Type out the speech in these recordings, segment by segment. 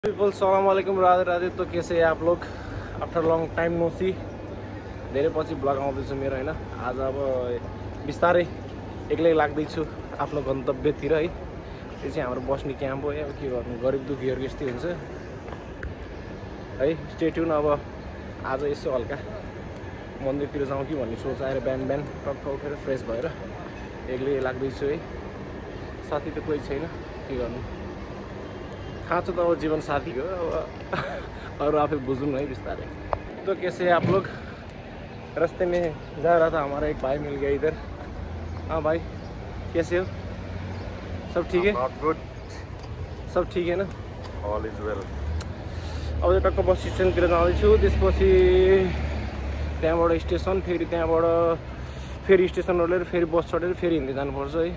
पीपल सलाम वालेकुम राधे राधे। तो कैसे हैं आप लोग? After long time no see, धेरै पछि ब्लग आउँदैछ मेरो हैन। आज अब बिस्तारै एक्लै लाग्दैछु आफ्नो गन्तव्यतिर है। यो चाहिँ हाम्रो बस्ने क्याम्प हो। अब के गर्नु, गरिब दुखीहरुको यस्तै हुन्छ है। Stay tune. अब आज यसो हल्का मन्दिरतिर जाउँ कि भन्ने सोच आएर बिहान बिहान टक्क उठेर फ्रेस भएर एक्लै लाग्दैछु है। साथी त कोही छैन, के गर्नु। खाँचो त अब जीवन साथी हो, अब और आफै बुझूँ है बिस्तारै। तो कैसे आप लोग? रास्ते में जा रहा था, हमारा एक भाई मिल गया इधर। हाँ भाई, कैसे हो? सब ठीक है? Not good. सब ठीक है ना? All is well. अब टक्क बस स्ट्यान्डतिर जाँदैछु। त्यसपछि त्यहाँबाट स्टेसन, फेरि त्यहाँबाट फेरि स्टेसन ओर्लेर फेरि बस चढेर फेरि हिँड्दै जानुपर्छ है।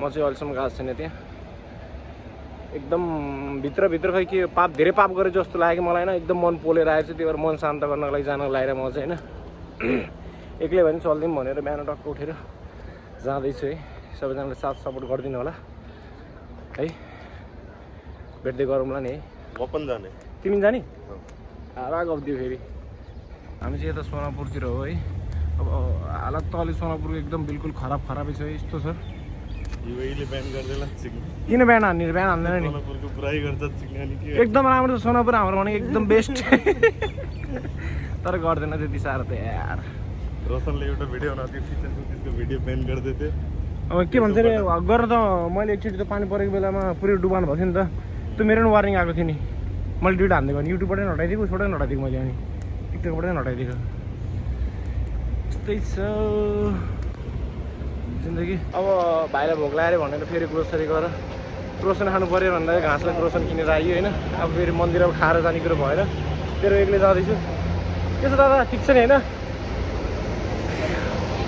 म चाहिँ अहिलेसम्म गएको छैन त्यहाँ। एकदम भित्र खै के पाप, धेरै पाप गरे जस्तो लाग्यो मलाई हैन। एकदम मन पोलेर आएछ, त्यही भएर मन शान्त गर्नको लागि जान लागेर म चाहिँ हैन एक्लै भए पनि चल्दिउँ भनेर बिहान टक्क उठेर जाँदैछु है। सबैजनाले साथ सपोर्ट गरिदिनु होला है। भेट्दै गरौँला नि है। म पनि जाने। तिमी जाने? हारा गफ दियो फेरि। हामी चाहिँ यता सोनापुरतिर हो है। अब हालत त अलि सोनापुरको एकदम बिल्कुल खराबै छ है। यस्तो छ। युएले ब्यान गर्दैला चिक्न। किन ब्यान हान्ने? ब्यान हान्दैन नि। सोनापुरको बुराइ गर्छ चिक्न नि के। एकदम राम्रो छ सोनापुर, हाम्रो भने एकदम बेस्ट। तर गर्दैन त्यति साह्रो त यार। रोशनले एउटा भिडियो बनाएको थियो, किचनको त्यसको भिडियो ब्यान गर्दै थियो। अब के भन्छ रे, गरेर त मैले एकचोटि त पानी परेको बेलामा पुरै डुबान भएको थियो नि त। त्यो मेरो पनि वार्निङ आएको थियो नि। मैले दुइटा हान्दै भने युट्युबबाटै हटाइदिएको, उसबाटै हटाइदिएको मैले। अनि टिकटकबाटै हटाइदिएको। यस्तै छ जिन्दगी। अब भाइलाई भोक लाग्यो भनेर फेरि ग्रोसरी गरेर क्रोसन खानु पऱ्यो भन्दा घाँसलाई क्रोसन किनेर आइयो होइन। अब फेरि मन्दिरमा खाएर जाने कुरो भएर तेरो एक्लै जाँदैछु। के छ दादा, ठिक छ नि होइन?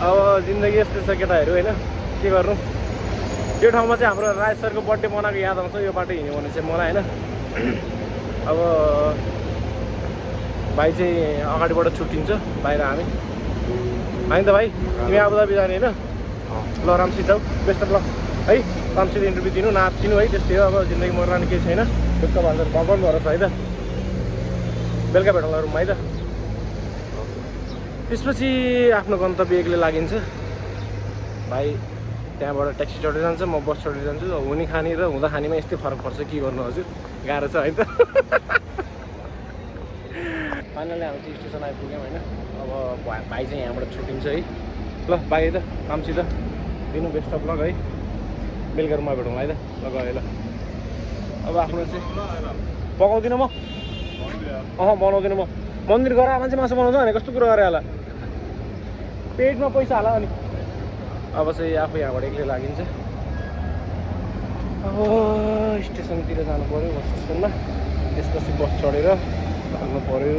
अब जिन्दगी यस्तै छ केटाहरू होइन, के गर्नु। यो ठाउँमा चाहिँ हाम्रो राज सरको बर्थडे मनाएको याद आउँछ यो बाटो हिँड्यो भने चाहिँ मलाई होइन। अब भाइ चाहिँ अगाडिबाट छुट्टिन्छ बाहिर, हामी होइन त भाइ? तिमी आबुधाबी जाने होइन? ल राम्रोसित जाऊ, बेस्ट अफ लक है। राम्रोसित इन्टरभ्यू दिनु, नाच्दिनु है। त्यस्तै हो, अब जिन्दगी मर्ने केही छैन। ढुक्क भन्छ भगवान भरोसा है त। बेलुका भेटौँला रुममा है त। त्यसपछि आफ्नो गन्तव्य एक्लै लागिन्छ। भाइ त्यहाँबाट ट्याक्सी चढेर जान्छ, म बस चढेर जान्छु। हुने खाने र हुँदा खानेमा यस्तै फरक पर्छ, के गर्नु हजुर। गाह्रो छ है त। फाइनली हामी चाहिँ स्टेसन आइपुग्यौँ होइन। अब भाइ चाहिँ यहाँबाट छुट्टिन्छ है। ल बाई त कामसित दिनु, बेस्ट अफ लक है। बेलुका रुममा भेटौँला है त। ल गयो ल। अब आफ्नो चाहिँ पकाउँदिनँ म, बनाउँदिनँ म। मन्दिर गएर मान्छे मासु बनाउँछ भने कस्तो कुरो गरे होला, पेटमा पैसा हाल अनि। अब चाहिँ आफू यहाँबाट एक्लै लागिन्छ। अब स्टेसनतिर जानु पऱ्यो, बस स्टेसनमा। त्यसपछि बस चढेर लाग्नु पऱ्यो।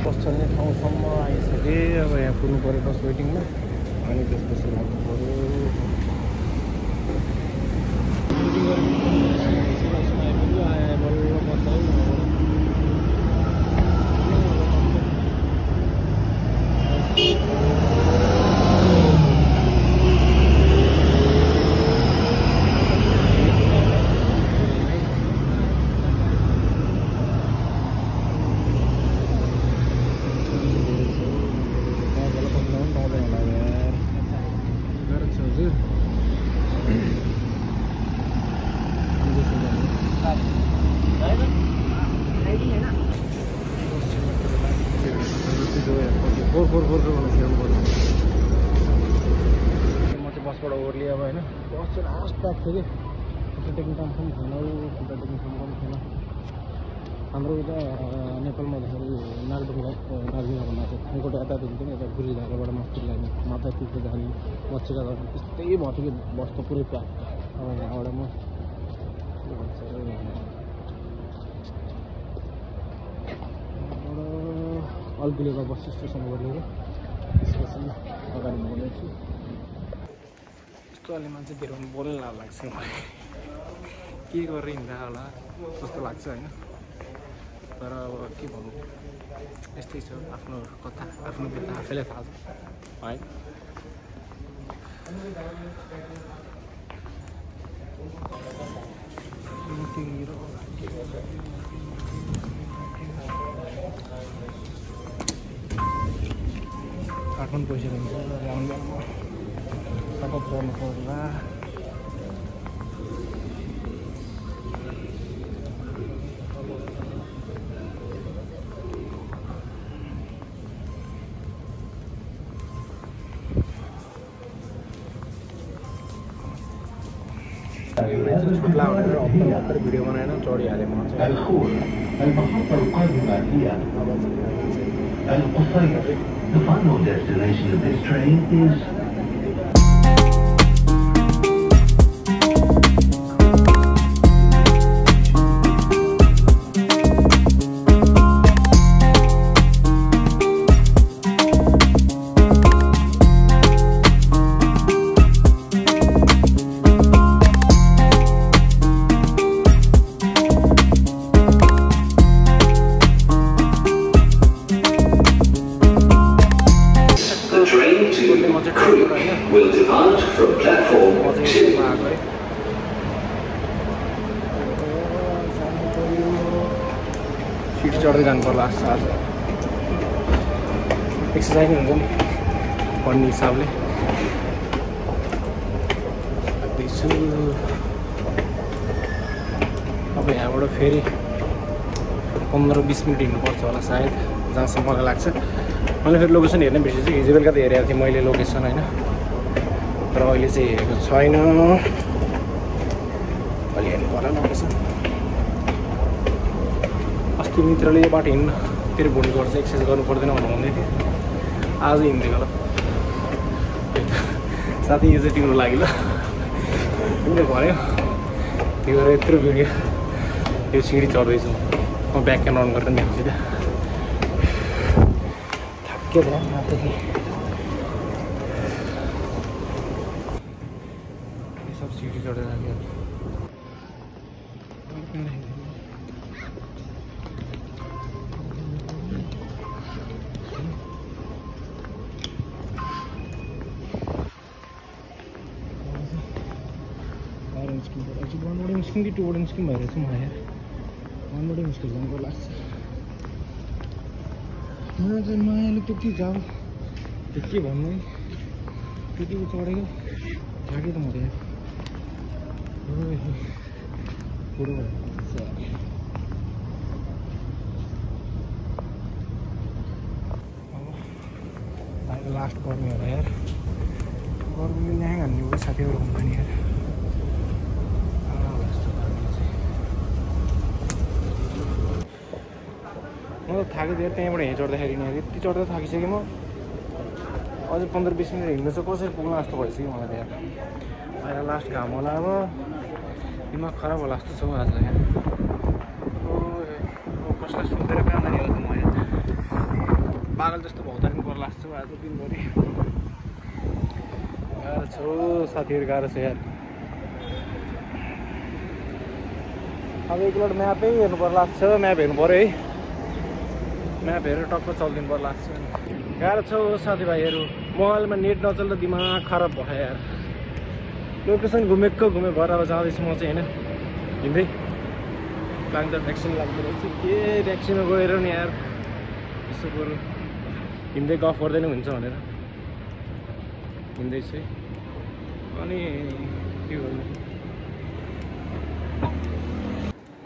बस चढ्ने ठाउँसम्म आइसकेँ। अब यहाँ पुग्नु पऱ्यो बस वेटिङमा, अनि त्यसपछि लाग्नु पऱ्यो। म चाहिँ बसबाट ओर्लिएँ अब होइन। बस चाहिँ लास्ट प्याक थियो कि, खुट्टा टेक्ने ठाउँ पनि थिएन, खुट्टा टेक्ने ठाउँ पनि थिएन। हाम्रो उता नेपालमा हुँदाखेरि नागडुङ्गा दार्जिलिङ भन्दा चाहिँ खानकोट यता हुन्थ्यो नि, यता गुरुझालाबाट मास्तिर जाने, माथा पुग्दै जाने, मच्छीका जाने, त्यस्तै भयो थियो कि बस त पुरै प्याक। अब यहाँबाट म के भन्छ अल्बिलेको बस स्टेसन ओर्लेर त्यसपछि अगाडि बोल्दैछु। यस्तो अलि मान्छे धेरै बोल्न लाग्छ मलाई, के गरेर हिँड्दा होला जस्तो लाग्छ होइन। तर अब के भन्नु, यस्तै छ आफ्नो कथा, आफ्नो व्यथा आफैलाई थाहा छ है। काठमाडौँ पैसा हुन्छ ल्याउनु सपोर्ट गर्नु पर्ला छुट्ला भनेर हप्ता भिडियो बनाएन चढिहालेँ म चाहिँ The final destination of this train is will depart from platform 2. Seat चढ्दै जानु पर्ला आज एक्सर्साइज हुन्छ नि पढ्ने हिसाबले अब यहाँबाट फेरि 15-20 मिनट हिँड्नुपर्छ होला सायद जहाँसम्म मलाई लाग्छ मैले फेरि लोकेसन हेर्ने बिर्सेछु हिजो बेलुका त हेरेको थिएँ मैले लोकेसन होइन तर अहिले चाहिँ हेरेको छैन अहिले हेर्नु पर्ला लोकेसन अस्ति मित्रले यो बाटो हिँड्न फेरि भुँडी गर्छ एक्सर्साइज गर्नु पर्दैन भनेर भन्दै थियो आज हिँड्दै होला साथी यो चाहिँ तिम्रो लागि ल तिमीले भन्यो तिम्रो यत्रो भिडियो यो सिँढी चढ्दैछु म ब्याक क्यामेरा अन गरेर देखाउँछु क्या थाक्यो ध्यान मात्र नि सब सिँढी चढेर राख्यो स्किम कि टु वुडन स्किम भएर चाहिँ मलाई वानबाटै मुस्किल जानुको लाग्छ मलाई चाहिँ मायाले त्यो के जाऊ त्यो के भन्नु है त्यतिको चढेको थाक्यो त म त बुढो अब लास्ट गर्मी होला यार गर्मीले ल्याङ हान्ने हो साथीहरू हुन्छ नि यार म त थाकिदिएँ त्यहीँबाट हिँड चढ्दाखेरि नि यति चढ्दा थाकिसकेँ म अझै 15-20 मिनट हिँड्नु चाहिँ कसरी पुग्ला जस्तो भइसक्यो मलाई त यार अहिले लास्ट घाम होला अब दिमाग खराब होला जस्तो छ हौ आज यार कसलाई सुन्दै काँदाखेरि होला त म यहाँ पागल जस्तो भौतारिनु पर्ला जस्तो आज दिनभरि गाह्रो छ साथीहरू गाह्रो छ यार अब एकपल्ट म्यापै हेर्नु पर्ला जस्तो छ म्याप हेर्नु पऱ्यो है म्याप हेरेर टक्क चलिदिनु पर्ला लाग्छ गाह्रो छ साथीभाइहरू मोबाइलमा नेट नचल्दा दिमाग खराब भयो यार लोकेसन घुमेको भएर अब जाँदैछु म चाहिँ होइन हिँड्दै लाग्दा भ्याक्सिन लाग्दो रहेछ के भ्याक्सिनमा गएर नि यार यसो बरु हिँड्दै गफ गर्दै नै हुन्छ भनेर हिँड्दैछु है अनि के गर्नु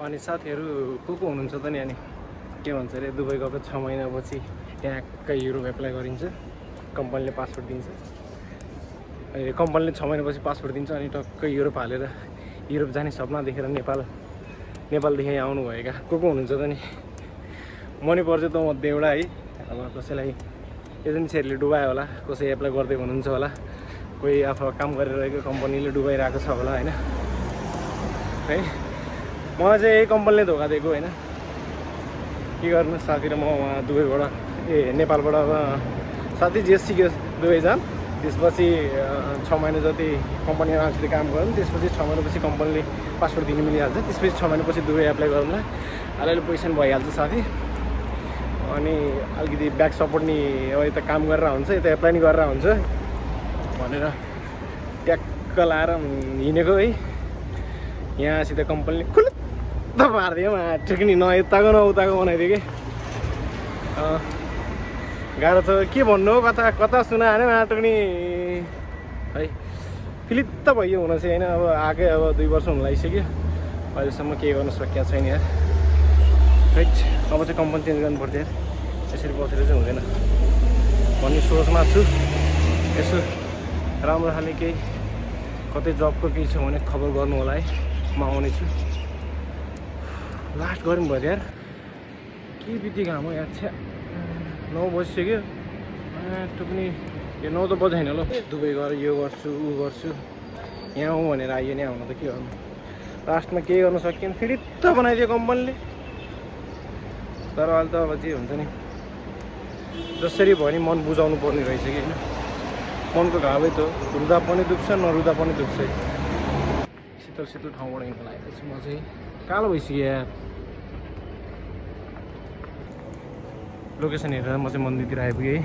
अनि साथीहरू को हुनुहुन्छ त नि अनि के भन्छ अरे दुबई गएको 6 महिनापछि त्यहाँकै युरोप एप्लाई गरिन्छ कम्पनीले पासपोर्ट दिन्छ कम्पनीले 6 महिनापछि पासपोर्ट दिन्छ अनि टक्कै युरोप हालेर युरोप जाने सपना देखेर नेपालदेखि आउनुभएका को हुनुहुन्छ त नि मनी पर्छ त मध्ये एउटा है अब कसैलाई एजेन्सीहरूले डुबायो होला कसै एप्लाई गर्दै हुनुहुन्छ होला कोही आफू काम गरिरहेको कम्पनीले डुबाइरहेको छ होला होइन है मलाई चाहिँ यही कम्पनीले धोका दिएको होइन के गर्नु साथी र म वहाँ दुबईबाट नेपालबाट अब साथी जे सिक्यो दुबई जाम त्यसपछि 6 महिना जति कम्पनीमा मान्छेले काम गर्नु त्यसपछि 6 महिनापछि कम्पनीले पासपोर्ट दिनु मिलिहाल्छ त्यसपछि 6 महिनापछि दुबई एप्लाई गर्नुलाई अलिअलि पैसा भइहाल्छ साथी अनि अलिकति ब्याक सपोर्ट नि अब यता काम गरेर हुन्छ यता एप्लाई नि गरेर हुन्छ भनेर ट्याक्क लाएर हिँडेको है यहाँसित कम्पनीले खुल्लुक्क फिलित्त पारिदियो ठिकनी न यताको न उताको बनाइदियो कि गाह्रो छ के भन्नु हो कता कता सुनायो भने टुक्नी है फिलित्त भयो हुन चाहिँ होइन अब आएकै अब 2 वर्ष हुन लागिसक्यो अहिलेसम्म केही गर्न सकिएको छैन यार राइट अब चाहिँ कम्पनी चेन्ज गर्नुपर्छ यार यसरी बसेर चाहिँ हुँदैन भन्ने सोचमा छु यसो राम्रो खाले केही कतै जबको केही छ भने खबर गर्नु होला है म आउने छु लास्ट गरौँ भयो यार के बित्ति काम हो यार छ्या 9 बजिसक्यो पनि यो 9 त बजाइन ल दुबई गएर यो गर्छु ऊ गर्छु यहाँ आउँ भनेर आइयो नि आउनु त के गर्नु लास्टमा केही गर्न सकिएन फेरि त बनाइदियो कम्पनीले तर अहिले त अब चाहिँ हुन्छ नि जसरी भयो नि मन बुझाउनु पर्ने रहेछ कि होइन मनको घावै त रुँदा पनि दुख्छ नरुँदा पनि दुख्छ शीतल शीतल ठाउँबाट हिँड्न लागेको छु म चाहिँ कालो भइसक्यो यार लोकेसन हेरेर म चाहिँ मन्दिरतिर आइपुगेँ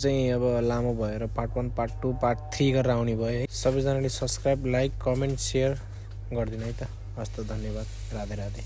चाहिँ अब लामो भएर पार्ट 1 पार्ट 2 पार्ट 3 गरेर आउने भयो है सबैजनाले सब्सक्राइब लाइक कमेन्ट सेयर गरिदिनु है त हस् त धन्यवाद राधे राधे